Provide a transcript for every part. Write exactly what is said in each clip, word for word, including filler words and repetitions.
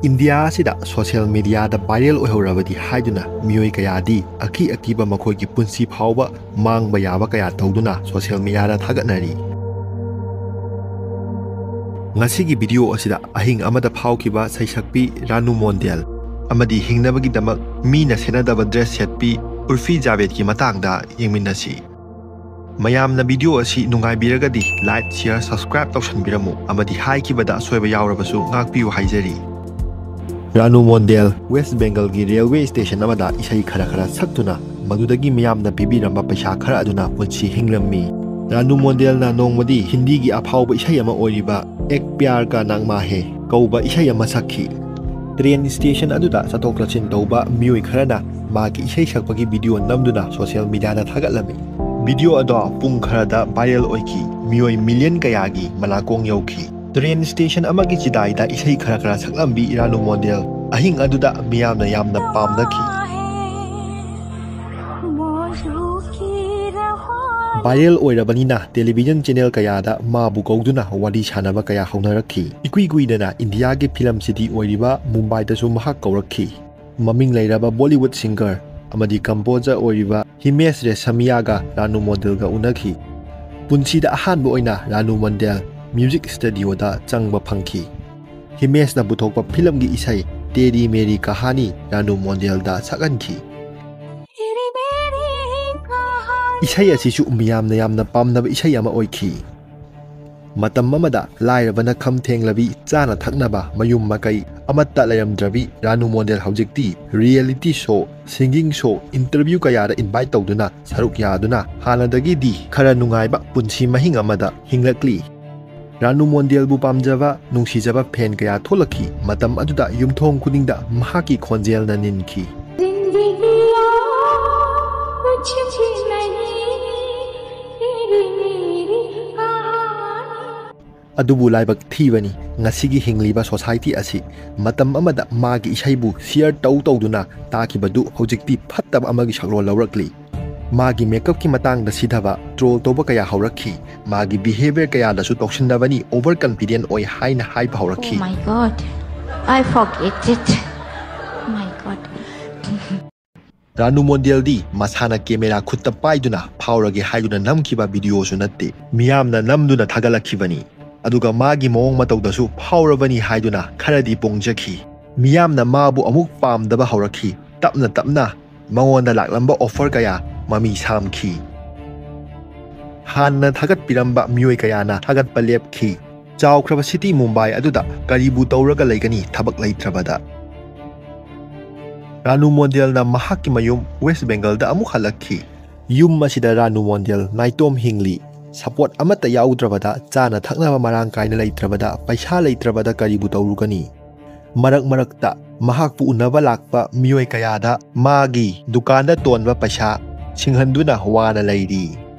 India ꯑꯁꯤꯗ social ꯃꯤꯗꯤꯌꯥꯗ viral ꯑꯣꯏꯍꯧꯔꯕꯗꯤ ꯍꯥꯏꯗꯨꯅ ꯃꯤꯑꯣꯏ ꯀꯌꯥꯗꯤ ꯑꯀꯤ ꯑꯀꯤꯕ ꯃꯈꯣꯏꯒꯤ ꯄꯨꯟꯁꯤ ꯐꯥꯎꯕ ꯃꯥꯡꯕ ꯌꯥꯕ ꯀꯌꯥ ꯇꯧꯗꯨꯅ ꯁꯣꯁꯤꯌꯦꯜ ꯃꯤꯗꯤꯌꯥꯗ ꯊꯥꯒꯠꯅꯔꯤ꯫ ꯉꯁꯤꯒꯤ ꯚꯤꯗꯤꯑꯣ ꯑꯁꯤꯗ ꯑꯍꯤꯡ ꯑꯃꯗ ꯐꯥꯎꯈꯤꯕ ꯁꯩꯁꯛꯄꯤ ꯔꯥꯅꯨ ꯃꯣꯟꯗꯦꯜ ꯑꯃꯗꯤ ꯍꯤꯡꯅꯕꯒꯤꯗꯃꯛ ꯃꯤꯅ ꯁꯦꯠꯅꯗꯕ ꯗ꯭ꯔꯦꯁ ꯁꯦꯠꯄꯤ ꯎꯔꯐꯤ ꯖꯥꯕꯦꯗꯀꯤ ꯃꯇꯥꯡꯗ ꯌꯦꯡꯃꯤꯟꯅꯁꯤ꯫ ꯃꯌꯥꯝꯅ ꯚꯤꯗꯤꯑꯣ ꯑꯁꯤ ꯅꯨꯡꯉꯥꯏꯕꯤꯔꯒꯗꯤ like, share, subscribe ꯇꯧꯁꯟꯕꯤꯔꯝꯃꯨ ꯑꯃꯗꯤ ꯍꯥꯏꯈꯤꯕꯗ ꯑꯁꯣꯏꯕ ꯌꯥꯎꯔꯕꯁꯨ ꯉꯥꯛꯄꯤꯌꯨ ꯍꯥꯏꯖꯔꯤ꯫ ꯔꯥꯅꯨ ꯃꯣꯟꯗꯦꯜ ꯋꯦꯁ ꯕꯦꯡꯒꯜꯒꯤ ꯔꯦꯜꯋꯦ ꯁ꯭ꯇꯦꯁꯟ ꯑꯃꯗ ꯏꯁꯩ ꯈꯔ ꯈꯔ ꯁꯛꯇꯨꯅ ꯃꯗꯨꯗꯒꯤ ꯃꯤꯌꯥꯝꯅ ꯄꯤꯕꯤꯔꯝꯕ ꯄꯩꯁꯥ ꯈꯔ ꯑꯗꯨꯅ ꯄꯨꯟꯁꯤ ꯍꯤꯡꯂꯝꯃꯤ꯫ ꯔꯥꯅꯨ ꯃꯣꯟꯗꯦꯜꯅ ꯅꯣꯡꯃꯗꯤ ꯍꯤꯟꯗꯤꯒꯤ ꯑꯐꯥꯎꯕ ꯏꯁꯩ ꯑꯃ ꯑꯣꯏꯔꯤꯕ ꯑꯦꯛ ꯄ꯭ꯌꯥꯔ ꯀꯥ ꯅꯥꯡꯃꯥ ꯍꯦ ꯀꯧꯕ ꯏꯁꯩ ꯑꯃ ꯁꯛꯈꯤ꯫ ꯇ꯭ꯔꯦꯟ ꯁ꯭ꯇꯦꯁꯟ ꯑꯗꯨꯗ ꯆꯠꯊꯣꯛ ꯆꯠꯁꯤꯟ ꯇꯧꯕ ꯃꯤꯑꯣꯏ ꯈꯔꯅ ꯃꯥꯒꯤ ꯏꯁꯩ ꯁꯛꯄꯒꯤ ꯚꯤꯗꯤꯑꯣ ꯅꯝꯗꯨꯅ ꯁꯣꯁꯤꯌꯦꯜ ꯃꯤꯗꯤꯌꯥꯗ ꯊꯥꯒꯠꯂꯝꯃꯤ꯫ ꯚꯤꯗꯤꯑꯣ ꯑꯗꯣ ꯄꯨꯡ ꯈꯔꯗ ꯚꯥꯏꯔꯦꯜ ꯑꯣꯏꯈꯤ, ꯃꯤꯑꯣꯏ ꯃꯤꯂꯤꯌꯟ ꯀꯌꯥꯒꯤ ꯃꯅꯥꯀꯣꯡ ꯌꯧꯈꯤ꯫ ꯇ꯭ꯔꯦꯟ ꯁ꯭ꯇꯦꯁꯟ ꯑꯃꯒꯤ ꯆꯤꯗꯥꯏꯗ ꯏꯁꯩ ꯈꯔ ꯈꯔ ꯁꯛꯂꯝꯕꯤ ꯔꯥꯅꯨ ꯃꯣꯟꯗꯦꯜ ꯑꯍꯤꯡ ꯑꯗꯨꯗ ꯃꯤꯌꯥꯝꯅ ꯌꯥꯝꯅ ꯄꯥꯝꯅꯈꯤ꯫ ꯚꯥꯏꯔꯦꯜ ꯑꯣꯏꯔꯕꯅꯤꯅ ꯇꯦꯂꯤꯚꯤꯖꯟ ꯆꯦꯅꯦꯜ ꯀꯌꯥꯗ ꯃꯥꯕꯨ ꯀꯧꯗꯨꯅ ꯋꯥꯔꯤ ꯁꯥꯟꯅꯕ ꯀꯌꯥ ꯍꯧꯅꯔꯛꯈꯤ꯫ ꯏꯀꯨꯏ ꯀꯨꯏꯗꯅ ꯏꯟꯗꯤꯌꯥꯒꯤ ꯐꯤꯂꯝ ꯁꯤꯇꯤ ꯑꯣꯏꯔꯤꯕ ꯃꯨꯝꯕꯥꯏꯗꯁꯨ ꯃꯍꯥꯛ ꯀꯧꯔꯛꯈꯤ꯫ ꯃꯃꯤꯡ ꯂꯩꯔꯕ ꯕꯣꯂꯤꯋꯨꯗ ꯁꯤꯡꯒꯔ ꯑꯃꯗꯤ ꯀꯝꯄꯣꯖꯔ ꯑꯣꯏꯔꯤꯕ ꯍꯤꯃꯦꯁ ꯔꯦꯁꯃꯤꯌꯥꯒ ꯔꯥꯅꯨ ꯃꯣꯟꯗꯦꯜꯒ ꯎꯅꯈꯤ꯫ ꯄꯨꯟꯁꯤꯗ ꯑꯍꯥꯟꯕ ꯑꯣꯏꯅ ꯔꯥꯅꯨ ꯃꯣꯟꯗꯦꯜ ꯃ꯭ꯌꯨꯖꯤꯛ ꯁ꯭ꯇꯨꯗꯤꯑꯣꯗ ꯆꯪꯕ ꯐꯪꯈꯤ꯫ ꯍꯤꯃꯦꯁꯅ ꯄꯨꯊꯣꯛꯄ ꯐꯤꯂꯝꯒꯤ ꯏꯁꯩ ꯇꯦꯔꯤ ꯃꯦꯔꯤ ꯀꯍꯥꯅꯤ ꯔꯥꯅꯨ ꯃꯣꯟꯗꯦꯜꯗ ꯁꯛꯍꯟꯈꯤ꯫ ꯏꯁꯩ ꯑꯁꯤꯁꯨ ꯃꯤꯌꯥꯝꯅ ꯌꯥꯝꯅ ꯄꯥꯝꯅꯕ ꯏꯁꯩ ꯑꯃ ꯑꯣꯏꯈꯤ꯫ ꯃꯇꯝ ꯑꯃꯗ ꯂꯥꯏꯔꯕꯅ ꯈꯝ ꯊꯦꯡꯂꯕꯤ, ꯆꯥꯅ ꯊꯛꯅꯕ ꯃꯌꯨꯝ ꯃꯀꯩ ꯑꯃꯠꯇ ꯂꯩꯔꯝꯗ꯭ꯔꯕꯤ ꯔꯥꯅꯨ ꯃꯣꯟꯗꯦꯜ ꯍꯧꯖꯤꯛꯇꯤ ꯔꯤꯌꯦꯂꯤꯇꯤ ꯁꯣ, ꯁꯤꯡꯒꯤꯡ ꯁꯣ, ꯏꯟꯇꯔꯚ꯭ꯌꯨ ꯀꯌꯥꯗ ꯏꯟꯚꯥꯏꯠ ꯇꯧꯗꯨꯅ ꯁꯔꯨꯛ ꯌꯥꯗꯨꯅ ꯍꯥꯟꯅꯗꯒꯤꯗꯤ ꯈꯔ ꯅꯨꯡꯉꯥꯏꯕ ꯄꯨꯟꯁꯤ ꯃꯍꯤꯡ ꯑꯃꯗ ꯍꯤꯡꯂꯛꯂꯤ꯫ ꯔꯥꯅꯨ ꯃꯣꯟꯗꯦꯜꯕꯨ ꯄꯥꯝꯖꯕ, ꯅꯨꯡꯁꯤꯖꯕ ꯐꯦꯟ ꯀꯌꯥ ꯊꯣꯛꯂꯛꯈꯤ꯫ ꯃꯇꯝ ꯑꯗꯨꯗ ꯌꯨꯝꯊꯣꯡ ꯈꯨꯗꯤꯡꯗ ꯃꯍꯥꯛꯀꯤ ꯈꯣꯟꯖꯦꯜꯅ ꯅꯤꯟꯈꯤ꯫ ꯑꯗꯨꯕꯨ ꯂꯥꯏꯕꯛ ꯊꯤꯕꯅꯤ, ꯉꯁꯤꯒꯤ ꯍꯤꯡꯂꯤꯕ ꯁꯣꯁꯥꯏꯇꯤ ꯑꯁꯤ ꯃꯇꯝ ꯑꯃꯗ ꯃꯥꯒꯤ ꯏꯁꯩꯕꯨ ꯁꯤꯌꯔ ꯇꯧ ꯇꯧꯗꯨꯅ ꯇꯥꯈꯤꯕꯗꯨ ꯍꯧꯖꯤꯛꯇꯤ ꯐꯠꯇꯕ ꯑꯃꯒꯤ ꯁꯛꯂꯣꯟ ꯂꯧꯔꯛꯂꯤ꯫ ꯃꯥꯒꯤ ꯃꯦꯀꯞꯀꯤ ꯃꯇꯥꯡꯗ ꯁꯤꯊꯕ, ꯇ꯭ꯔꯣꯜ ꯇꯧꯕ ꯀꯌꯥ ꯍꯧꯔꯛꯈꯤ꯫ ꯃꯥꯒꯤ ꯕꯤꯍꯦꯕꯤꯌꯔ ꯀꯌꯥꯗꯁꯨ ꯇꯧꯁꯤꯟꯅꯕꯅꯤ, ꯑꯣꯚꯔ ꯀꯟꯐꯤꯗꯦꯟ ꯑꯣꯏ ꯍꯥꯏꯅ ꯍꯥꯏꯕ ꯍꯧꯔꯛꯈꯤ꯫ Oh my God. I forget it. My God. ꯔꯥꯅꯨ ꯃꯣꯟꯗꯦꯜꯗꯤ ꯃꯁꯥꯅ ꯀꯦꯃꯦꯔꯥ ꯈꯨꯠꯇ ꯄꯥꯏꯗꯨꯅ ꯐꯥꯎꯔꯒꯦ ꯍꯥꯏꯗꯨꯅ ꯅꯝꯈꯤꯕ ꯚꯤꯗꯤꯑꯣꯁꯨ ꯅꯠꯇꯦ꯫ ꯃꯤꯌꯥꯝꯅ ꯅꯝꯗꯨꯅ ꯊꯥꯒꯠꯂꯛꯈꯤꯕꯅꯤ꯫ ꯑꯗꯨꯒ ꯃꯥꯒꯤ ꯃꯑꯣꯡ ꯃꯇꯧꯗꯁꯨ ꯐꯥꯎꯔꯕꯅꯤ ꯍꯥꯏꯗꯨꯅ ꯈꯔꯗꯤ ꯄꯣꯡꯖꯈꯤ꯫ ꯃꯤꯌꯥꯝꯅ ꯃꯥꯕꯨ ꯑꯃꯨꯛ ꯄꯥꯝꯗꯕ ꯍꯧꯔꯛꯈꯤ꯫ ꯇꯞꯅ ꯇꯞꯅ ꯃꯉꯣꯟꯗ ꯂꯥꯛꯂꯝꯕ ꯑꯣꯐꯔ ꯀꯌꯥ ꯃꯃꯤ ꯁꯥꯝꯈꯤ꯫ ꯍꯥꯟꯅ ꯊꯥꯒꯠꯄꯤꯔꯝꯕ ꯃꯤꯑꯣꯏ ꯀꯌꯥꯅ ꯊꯥꯒꯠꯄ ꯂꯦꯞꯈꯤ꯫ ꯆꯥꯎꯈ꯭ꯔꯕ ꯁꯤꯇꯤ ꯃꯨꯝꯕꯥꯏ ꯑꯗꯨꯗ ꯀꯔꯤꯕꯨ ꯇꯧꯔꯒ ꯂꯩꯒꯅꯤ ꯊꯕꯛ ꯂꯩꯇ꯭ꯔꯕꯗ? ꯔꯥꯅꯨ ꯃꯣꯟꯗꯦꯜꯅ ꯃꯍꯥꯛꯀꯤ ꯃꯌꯨꯝ ꯋꯦꯁ ꯕꯦꯡꯒꯜꯗ ꯑꯃꯨꯛ ꯍꯜꯂꯛꯈꯤ꯫ ꯌꯨꯝ ꯑꯁꯤꯗ ꯔꯥꯅꯨ ꯃꯣꯟꯗꯦꯜ ꯅꯥꯏꯇꯣꯝ ꯍꯤꯡꯂꯤ꯫ ꯁꯄꯣꯔꯠ ꯑꯃꯠꯇ ꯌꯥꯎꯗ꯭ꯔꯕꯗ, ꯆꯥꯅ ꯊꯛꯅꯕ ꯃꯔꯥꯡ ꯀꯥꯏꯅ ꯂꯩꯇ꯭ꯔꯕꯗ, ꯄꯩꯁꯥ ꯂꯩꯇ꯭ꯔꯕꯗ ꯀꯔꯤꯕꯨ ꯇꯧꯔꯨꯒꯅꯤ? ꯃꯔꯛ ꯃꯔꯛꯇ ꯃꯍꯥꯛꯄꯨ ꯎꯅꯕ ꯂꯥꯛꯄ ꯃꯤꯑꯣꯏ ꯀꯌꯥꯗ ꯃꯥꯒꯤ ꯗꯨꯀꯥꯟꯗ ꯇꯣꯟꯕ ꯄꯩꯁꯥ ꯁꯤꯡꯍꯟꯗꯨꯅ ꯋꯥꯅ ꯂꯩꯔꯤ꯫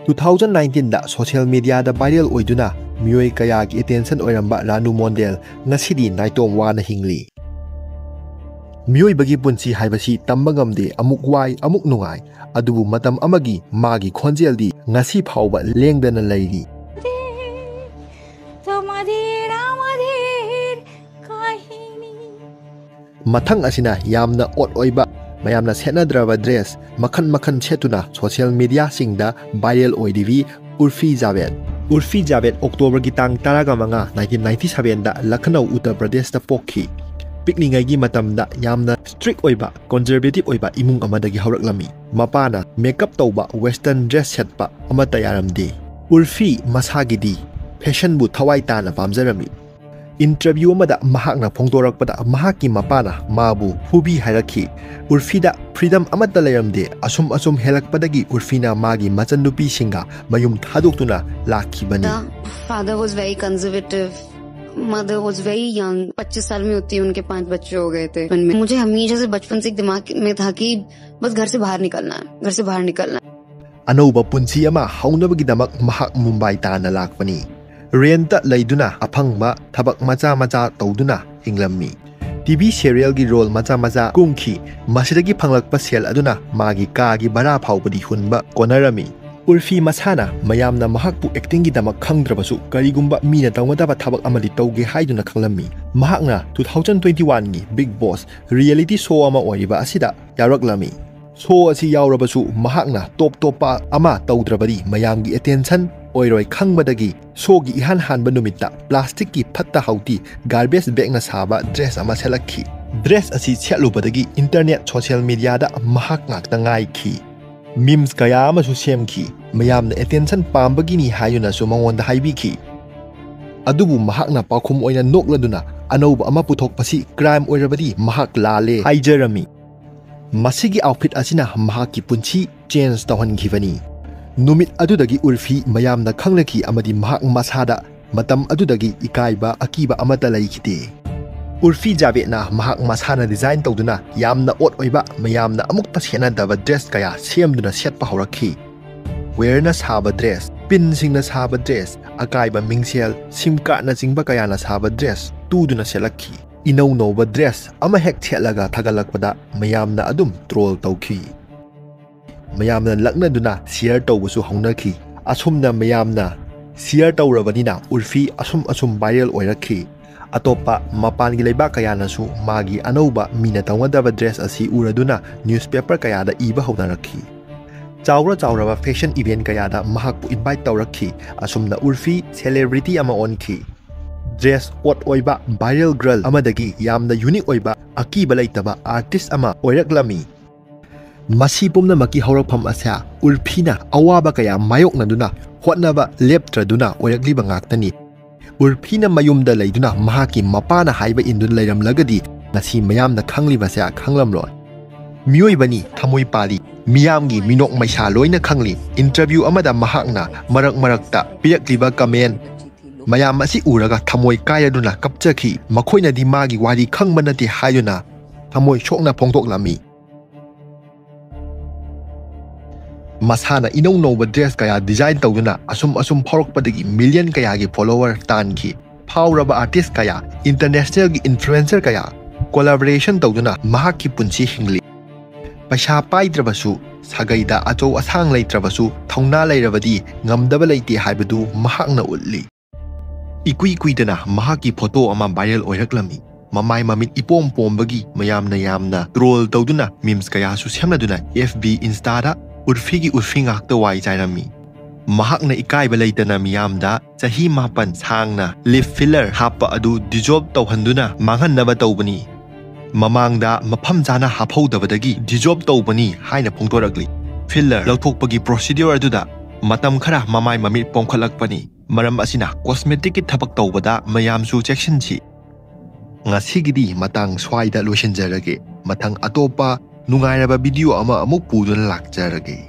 ꯇꯨ ꯊꯥꯎꯖꯟ ꯅꯥꯏꯟꯇꯤꯟꯗ ꯁꯣꯁꯤꯌꯦꯜ ꯃꯤꯗꯤꯌꯥꯗ ꯚꯥꯏꯔꯦꯜ ꯑꯣꯏꯗꯨꯅ ꯃꯤꯑꯣꯏ ꯀꯌꯥꯒꯤ ꯑꯦꯇꯦꯟꯁꯟ ꯑꯣꯏꯔꯝꯕ ꯔꯥꯅꯨ ꯃꯣꯟꯗꯦꯜ ꯉꯁꯤꯗꯤ ꯅꯥꯏꯇꯣꯝ ꯋꯥꯅ ꯍꯤꯡꯂꯤ꯫ ꯃꯤꯑꯣꯏꯕꯒꯤ ꯄꯨꯟꯁꯤ ꯍꯥꯏꯕꯁꯤ ꯇꯝꯕ ꯉꯝꯗꯦ, ꯑꯃꯨꯛ ꯋꯥꯏ, ꯑꯃꯨꯛ ꯅꯨꯡꯉꯥꯏ, ꯑꯗꯨꯕꯨ ꯃꯇꯝ ꯑꯃꯒꯤ ꯃꯥꯒꯤ ꯈꯣꯟꯖꯦꯜꯗꯤ ꯉꯁꯤ ꯐꯥꯎꯕ ꯂꯦꯡꯗꯅ ꯂꯩꯔꯤ꯫ তোমাদের আমাদের কাহিনী। ꯃꯊꯪ ꯑꯁꯤꯅ ꯌꯥꯝꯅ ꯑꯣꯠ ꯑꯣꯏꯕ, ꯃꯌꯥꯝꯅ ꯁꯦꯠꯅꯗ꯭ꯔꯕ ꯗ꯭ꯔꯦꯁ ꯃꯈꯜ ꯃꯈꯜ ꯁꯦꯠꯇꯨꯅ ꯁꯣꯁꯤꯌꯦꯜ ꯃꯤꯗꯤꯌꯥꯁꯤꯡꯗ ꯚꯥꯏꯔꯦꯜ ꯑꯣꯏꯔꯤꯕꯤ ꯎꯔꯐꯤ ꯖꯥꯕꯦꯗ꯫ ꯎꯔꯐꯤ ꯖꯥꯕꯦꯗ ꯑꯣꯛꯇꯣꯕꯔꯒꯤ ꯇꯥꯡ ꯇꯔꯥꯒ ꯃꯉꯥ, ꯅꯥꯏꯟꯇꯤꯟ ꯅꯥꯏꯟꯇꯤ ꯁꯚꯦꯟꯗ ꯂꯈꯅꯧ, ꯎꯠꯇꯔ ꯄ꯭ꯔꯗꯦꯁꯇ ꯄꯣꯛꯈꯤ꯫ ꯄꯤꯛꯂꯤꯉꯩꯒꯤ ꯃꯇꯝꯗ ꯌꯥꯝꯅ ꯁ꯭ꯇ꯭ꯔꯤꯛ ꯑꯣꯏꯕ, ꯀꯣꯟꯖꯔꯕꯦꯇꯤꯚ ꯑꯣꯏꯕ ꯏꯃꯨꯡ ꯑꯃꯗꯒꯤ ꯍꯧꯔꯛꯂꯝꯃꯤ꯫ ꯃꯄꯥꯅ ꯃꯦꯀꯞ ꯇꯧꯕ, ꯋꯦꯁꯇꯔꯟ ꯗ꯭ꯔꯦꯁ ꯁꯦꯠꯄ ꯑꯃꯠꯇ ꯌꯥꯔꯝꯗꯦ꯫ ꯎꯔꯐꯤ ꯃꯁꯥꯒꯤꯗꯤ ꯐꯦꯁꯟꯕꯨ ꯊꯋꯥꯏ ꯇꯥꯅ ꯄꯥꯝꯖꯔꯝꯃꯤ꯫ ꯏꯟꯇꯔꯚ꯭ꯌꯨ ꯑꯃꯗ ꯃꯍꯥꯛꯅ ꯐꯣꯡꯗꯣꯔꯛꯄꯗ, ꯃꯍꯥꯛꯀꯤ ꯃꯄꯥꯅ ꯃꯥꯕꯨ ꯐꯨꯕꯤ ꯍꯥꯏꯔꯛꯈꯤ꯫ ꯎꯔꯐꯤꯗ ꯐ꯭ꯔꯤꯗꯝ ꯑꯃꯠꯇ ꯂꯩꯔꯝꯗꯦ꯫ ꯑꯁꯨꯝ ꯑꯁꯨꯝ ꯍꯦꯜꯂꯛꯄꯗꯒꯤ ꯎꯔꯐꯤꯅ ꯃꯥꯒꯤ ꯃꯆꯟꯅꯨꯄꯤꯁꯤꯡꯒ ꯃꯌꯨꯝ ꯊꯥꯗꯣꯛꯇꯨꯅ ꯂꯥꯛꯈꯤꯕꯅꯤ꯫ Father was very conservative. Mother was very young. पच्चीस साल में होती है, उनके पांच बच्चे हो गए थे बचपन में। मुझे हमेशा से बचपन से एक दिमाग में था कि बस घर से बाहर निकलना है, घर से बाहर निकलना है। ꯑꯅꯧꯕ ꯄꯨꯟꯁꯤ ꯑꯃ ꯍꯧꯅꯕꯒꯤꯗꯃꯛ ꯃꯍꯥꯛ ꯃꯨꯝꯕꯥꯏ ꯇꯥꯟꯅ ꯂꯥꯛꯄꯅꯤ꯫ ꯔꯦꯟꯇ ꯂꯩꯗꯨꯅ ꯑꯐꯪꯕ ꯊꯕꯛ ꯃꯆꯥ ꯃꯆꯥ ꯇꯧꯗꯨꯅ ꯍꯤꯡꯂꯝꯃꯤ꯫ ꯇꯤꯚꯤ ꯁꯦꯔꯤꯌꯦꯜꯒꯤ ꯔꯣꯜ ꯃꯆꯥ ꯃꯆꯥ ꯀꯨꯝꯈꯤ꯫ ꯃꯁꯤꯗꯒꯤ ꯐꯪꯂꯛꯄ ꯁꯦꯜ ꯑꯗꯨꯅ ꯃꯥꯒꯤ ꯀꯥꯒꯤ ꯚꯔꯥ ꯐꯥꯎꯕꯗꯤ ꯍꯨꯟꯕ ꯀꯣꯟꯅꯔꯝꯃꯤ꯫ ꯎꯔꯐꯤ ꯃꯁꯥꯅ ꯃꯌꯥꯝꯅ ꯃꯍꯥꯛꯄꯨ ꯑꯦꯛꯇꯤꯡꯒꯤꯗꯃꯛ ꯈꯪꯗ꯭ꯔꯕꯁꯨ ꯀꯔꯤꯒꯨꯝꯕ ꯃꯤꯅ ꯇꯧꯅꯗꯕ ꯊꯕꯛ ꯑꯃꯗꯤ ꯇꯧꯒꯦ ꯍꯥꯏꯗꯨꯅ ꯈꯪꯂꯝꯃꯤ꯫ ꯃꯍꯥꯛꯅ two thousand twenty-one ꯒꯤ Bigg Boss ꯔꯤꯌꯦꯂꯤꯇꯤ ꯁꯣ ꯑꯃ ꯑꯣꯏꯔꯤꯕ ꯑꯁꯤꯗ ꯌꯥꯎꯔꯛꯂꯝꯃꯤ꯫ ꯁꯣ ꯑꯁꯤ ꯌꯥꯎꯔꯕꯁꯨ ꯃꯍꯥꯛꯅ ꯇꯣꯞ ꯇꯣꯞꯄ ꯑꯃ ꯇꯧꯗ꯭ꯔꯕꯗꯤ ꯃꯌꯥꯝꯒꯤ ꯑꯦꯇꯦꯟꯁꯟ ꯑꯣꯏꯔꯣꯏ ꯈꯪꯕꯗꯒꯤ ꯁꯣꯒꯤ ꯏꯍꯥꯟ ꯍꯥꯟꯕ ꯅꯨꯃꯤꯠꯇ ꯄ꯭ꯂꯥꯁꯇꯤꯛꯀꯤ ꯐꯠꯇ ꯍꯥꯎꯊꯤ ꯒꯥꯔꯕꯦꯖ ꯕꯦꯒꯅ ꯁꯥꯕ ꯗ꯭ꯔꯦꯁ ꯑꯃ ꯁꯦꯠꯂꯛꯈꯤ꯫ ꯗ꯭ꯔꯦꯁ ꯑꯁꯤ ꯁꯦꯠꯂꯨꯕꯗꯒꯤ ꯏꯟꯇꯔꯅꯦꯠ ꯁꯣꯁꯤꯌꯦꯜ ꯃꯤꯗꯤꯌꯥꯗ ꯃꯍꯥꯛ ꯉꯥꯛꯇ ꯉꯥꯏꯈꯤ꯫ ꯃꯤꯝꯁ ꯀꯌꯥ ꯑꯃꯁꯨ ꯁꯦꯝꯈꯤ꯫ ꯃꯌꯥꯝꯅ ꯑꯦꯇꯦꯟꯁꯟ ꯄꯥꯝꯕꯒꯤꯅꯤ ꯍꯥꯏꯗꯨꯅꯁꯨ ꯃꯉꯣꯟꯗ ꯍꯥꯏꯕꯤꯈꯤ꯫ ꯑꯗꯨꯕꯨ ꯃꯍꯥꯛꯅ ꯄꯥꯎꯈꯨꯝ ꯑꯣꯏꯅ ꯅꯣꯛꯂꯗꯨꯅ ꯑꯅꯧꯕ ꯑꯃ ꯄꯨꯊꯣꯛꯄꯁꯤ ꯀ꯭ꯔꯥꯏꯝ ꯑꯣꯏꯔꯕꯗꯤ ꯃꯍꯥꯛ ꯂꯥꯜꯂꯦ ꯍꯥꯏꯖꯔꯝꯃꯤ꯫ ꯃꯁꯤꯒꯤ ꯑꯥꯎꯠꯐꯤꯠ ꯑꯁꯤꯅ ꯃꯍꯥꯛꯀꯤ ꯄꯨꯟꯁꯤ ꯆꯦꯟꯖ ꯇꯧꯍꯟꯈꯤꯕꯅꯤ꯫ ꯅꯨꯃꯤꯠ ꯑꯗꯨꯗꯒꯤ ꯎꯔꯐꯤ ꯃꯌꯥꯝꯅ ꯈꯪꯂꯛꯈꯤ ꯑꯃꯗꯤ ꯃꯍꯥꯛ ꯃꯁꯥꯗ ꯃꯇꯝ ꯑꯗꯨꯗꯒꯤ ꯏꯀꯥꯏꯕ ꯑꯀꯤꯕ ꯑꯃꯠꯇ ꯂꯩꯈꯤꯗꯦ꯫ ꯎꯔꯐꯤ ꯖꯥꯕꯦꯗꯅ ꯃꯍꯥꯛ ꯃꯁꯥꯅ ꯗꯤꯖꯥꯏꯟ ꯇꯧꯗꯨꯅ ꯌꯥꯝꯅ ꯑꯣꯠ ꯑꯣꯏꯕ, ꯃꯌꯥꯝꯅ ꯑꯃꯨꯛꯇ ꯁꯦꯠꯅꯗꯕ ꯗ꯭ꯔꯦꯁ ꯀꯌꯥ ꯁꯦꯝꯗꯨꯅ ꯁꯦꯠꯄ ꯍꯧꯔꯛꯈꯤ꯫ ꯋꯦꯌꯔꯅ ꯁꯥꯕ ꯗ꯭ꯔꯦꯁ, ꯄꯤꯟꯁꯤꯡꯅ ꯁꯥꯕ ꯗ꯭ꯔꯦꯁ, ꯑꯀꯥꯏꯕ ꯃꯤꯡꯁꯦꯜ, ꯁꯤꯝ ꯀꯥꯔꯗꯅꯆꯤꯡꯕ ꯀꯌꯥꯅ ꯁꯥꯕ ꯗ꯭ꯔꯦꯁ ꯇꯨꯗꯨꯅ ꯁꯦꯠꯂꯛꯈꯤ꯫ ꯏꯅꯧ ꯅꯧꯕ ꯗ꯭ꯔꯦꯁ ꯑꯃ ꯍꯦꯛ ꯁꯦꯠꯂꯒ ꯊꯥꯒꯠꯂꯛꯄꯗ ꯃꯌꯥꯝꯅ ꯑꯗꯨꯝ ꯇ꯭ꯔꯣꯜ ꯇꯧꯈꯤ꯫ ꯃꯌꯥꯝꯅ ꯂꯛꯅꯗꯨꯅ ꯁꯤꯌꯔ ꯇꯧꯕꯁꯨ ꯍꯧꯅꯈꯤ꯫ ꯑꯁꯨꯝꯅ ꯃꯌꯥꯝꯅ ꯁꯤꯌꯔ ꯇꯧꯔꯕꯅꯤꯅ ꯎꯔꯐꯤ ꯑꯁꯨꯝ ꯑꯁꯨꯝ ꯚꯥꯏꯔꯦꯜ ꯑꯣꯏꯔꯛꯈꯤ꯫ ꯑꯇꯣꯞꯄ ꯃꯄꯥꯟꯒꯤ ꯂꯩꯕꯥꯛ ꯀꯌꯥꯅꯁꯨ ꯃꯥꯒꯤ ꯑꯅꯧꯕ ꯃꯤꯅ ꯇꯧꯅꯗꯕ ꯗ꯭ꯔꯦꯁ ꯑꯁꯤ ꯎꯔꯗꯨꯅ ꯅ꯭ꯌꯨꯁꯄꯦꯄꯔ ꯀꯌꯥꯗ ꯏꯕ ꯍꯧꯅꯔꯛꯈꯤ꯫ ꯆꯥꯎꯔ ꯆꯥꯎꯔꯕ ꯐꯦꯁꯟ ꯏꯚꯦꯟ ꯀꯌꯥꯗ ꯃꯍꯥꯛꯄꯨ ꯏꯟꯚꯥꯏꯠ ꯇꯧꯔꯛꯈꯤ꯫ ꯑꯁꯨꯝꯅ ꯎꯔꯐꯤ ꯁꯦꯂꯦꯕ꯭ꯔꯤꯇꯤ ꯑꯃ ꯑꯣꯟꯈꯤ꯫ ꯗ꯭ꯔꯦꯁ ꯑꯣꯠ ꯑꯣꯏꯕ, ꯚꯥꯏꯔꯦꯜ ꯒꯔꯜ ꯑꯃꯗꯒꯤ ꯌꯥꯝꯅ ꯌꯨꯅꯤꯛ ꯑꯣꯏꯕ, ꯑꯀꯤꯕ ꯂꯩꯇꯕ ꯑꯥꯔꯇꯤꯁ ꯑꯃ ꯑꯣꯏꯔꯛꯂꯝꯃꯤ꯫ ꯃꯁꯤ ꯄꯨꯝꯅꯃꯛꯀꯤ ꯍꯧꯔꯛꯐꯝ ꯑꯁꯦ ꯎꯔꯐꯤꯅ ꯑꯋꯥꯕ ꯀꯌꯥ ꯃꯥꯌꯣꯛꯅꯗꯨꯅ ꯍꯣꯠꯅꯕ ꯂꯦꯞꯇ꯭ꯔꯗꯨꯅ ꯑꯣꯏꯔꯛꯂꯤꯕ ꯉꯥꯛꯇꯅꯤ꯫ ꯎꯔꯐꯤꯅ ꯃꯌꯨꯝꯗ ꯂꯩꯗꯨꯅ ꯃꯍꯥꯛꯀꯤ ꯃꯄꯥꯅ ꯍꯥꯏꯕ ꯏꯟꯗꯨꯅ ꯂꯩꯔꯝꯂꯒꯗꯤ ꯉꯁꯤ ꯃꯌꯥꯝꯅ ꯈꯪꯂꯤꯕꯁꯦ ꯈꯪꯂꯝꯂꯣꯏ꯫ ꯃꯤꯑꯣꯏꯕꯅꯤ, ꯊꯃꯣꯏ ꯄꯥꯜꯂꯤ, ꯃꯤꯌꯥꯝꯒꯤ ꯃꯤꯅꯣꯛ ꯃꯩꯁꯥ ꯂꯣꯏꯅ ꯈꯪꯂꯤ꯫ ꯏꯟꯇꯔꯚ꯭ꯌꯨ ꯑꯃꯗ ꯃꯍꯥꯛꯅ ꯃꯔꯛ ꯃꯔꯛꯇ ꯄꯤꯔꯛꯂꯤꯕ ꯀꯃꯦꯟ ꯃꯌꯥꯝ ꯑꯁꯤ ꯎꯔꯒ ꯊꯃꯣꯏ ꯀꯥꯏꯔꯗꯨꯅ ꯀꯞꯆꯈꯤ꯫ ꯃꯈꯣꯏꯅꯗꯤ ꯃꯥꯒꯤ ꯋꯥꯔꯤ ꯈꯪꯕ ꯅꯠꯇꯦ ꯍꯥꯏꯗꯨꯅ ꯊꯃꯣꯏ ꯁꯣꯛꯅ ꯐꯣꯡꯗꯣꯛꯂꯝꯃꯤ꯫ ꯃꯁꯥꯅ ꯏꯅꯧ ꯅꯧꯕ ꯗ꯭ꯔꯦꯁ ꯀꯌꯥ ꯗꯤꯖꯥꯏꯟ ꯇꯧꯗꯨꯅ ꯑꯁꯨꯝ ꯑꯁꯨꯝ ꯐꯥꯎꯔꯛꯄꯗꯒꯤ ꯃꯤꯂꯤꯌꯟ ꯀꯌꯥꯒꯤ ꯐꯣꯂꯣꯋꯔ ꯇꯥꯟꯈꯤ꯫ ꯐꯥꯎꯔꯕ ꯑꯥꯔꯇꯤꯁ ꯀꯌꯥ, ꯏꯟꯇꯔꯅꯦꯁꯅꯦꯜꯒꯤ ꯏꯟꯐ꯭ꯂꯨꯑꯦꯟꯁꯔ ꯀꯌꯥ ꯀꯣꯂꯥꯕꯣꯔꯦꯁꯟ ꯇꯧꯗꯨꯅ ꯃꯍꯥꯛꯀꯤ ꯄꯨꯟꯁꯤ ꯍꯤꯡꯂꯤ꯫ ꯄꯩꯁꯥ ꯄꯥꯏꯗ꯭ꯔꯕꯁꯨ, ꯁꯥꯒꯩꯗ ꯑꯆꯧ ꯑꯁꯥꯡ ꯂꯩꯇ꯭ꯔꯕꯁꯨ, ꯊꯧꯅꯥ ꯂꯩꯔꯕꯗꯤ ꯉꯝꯗꯕ ꯂꯩꯇꯦ ꯍꯥꯏꯕꯗꯨ ꯃꯍꯥꯛꯅ ꯎꯠꯂꯤ꯫ ꯏꯀꯨꯏ ꯀꯨꯏꯗꯅ ꯃꯍꯥꯛꯀꯤ ꯐꯣꯇꯣ ꯑꯃ ꯚꯥꯏꯔꯦꯜ ꯑꯣꯏꯔꯛꯂꯝꯃꯤ꯫ ꯃꯃꯥꯏ ꯃꯃꯤꯠ ꯏꯄꯣꯝ ꯄꯣꯝꯕꯒꯤ ꯃꯌꯥꯝꯅ ꯌꯥꯝꯅ ꯇ꯭ꯔꯣꯜ ꯇꯧꯗꯨꯅ, ꯃꯤꯝꯁ ꯀꯌꯥꯁꯨ ꯁꯦꯝꯅꯗꯨꯅ, ꯑꯦꯐ ꯕꯤ, ꯏꯟꯁꯇꯥꯗ ꯎꯔꯐꯤꯒꯤ ꯎꯔꯐꯤ ꯉꯥꯛꯇ ꯋꯥꯏ ꯆꯥꯏꯔꯝꯃꯤ꯫ ꯃꯍꯥꯛꯅ ꯏꯀꯥꯏꯕ ꯂꯩꯇꯅ ꯃꯤꯌꯥꯝꯗ ꯆꯍꯤ ꯃꯥꯄꯟ ꯁꯥꯡꯅ ꯂꯤꯞ ꯐꯤꯂꯔ ꯍꯥꯞꯄ ꯑꯗꯨ ꯗꯤꯖꯣꯜꯕ ꯇꯧꯍꯟꯗꯨꯅ ꯃꯥꯡꯍꯟꯅꯕ ꯇꯧꯕꯅꯤ꯫ ꯃꯃꯥꯡꯗ ꯃꯐꯝ ꯆꯥꯅ ꯍꯥꯞꯍꯧꯗꯕꯗꯒꯤ ꯗꯤꯖꯣꯜꯕ ꯇꯧꯕꯅꯤ ꯍꯥꯏꯅ ꯐꯣꯡꯗꯣꯔꯛꯂꯤ꯫ ꯐꯤꯂꯔ ꯂꯧꯊꯣꯛꯄꯒꯤ ꯄ꯭ꯔꯣꯁꯤꯗ꯭ꯌꯨꯔ ꯑꯗꯨꯗ ꯃꯇꯝ ꯈꯔ ꯃꯃꯥꯏ ꯃꯃꯤꯠ ꯄꯣꯝꯈꯠꯂꯛꯄꯅꯤ꯫ ꯃꯔꯝ ꯑꯁꯤꯅ ꯀꯣꯁꯃꯦꯇꯤꯛꯀꯤ ꯊꯕꯛ ꯇꯧꯕꯗ ꯃꯌꯥꯝꯁꯨ ꯆꯦꯛꯁꯤꯟꯁꯤ꯫ ꯉꯁꯤꯒꯤꯗꯤ ꯃꯇꯥꯡ ꯁ꯭ꯋꯥꯏꯗ ꯂꯣꯏꯁꯤꯟꯖꯔꯒꯦ꯫ ꯃꯊꯪ ꯑꯇꯣꯞꯄ ꯅꯨꯡꯉꯥꯏꯔꯕ ꯚꯤꯗꯤꯑꯣ ꯑꯃ ꯑꯃꯨꯛ ꯄꯨꯗꯨꯅ ꯂꯥꯛꯆꯔꯒꯦ꯫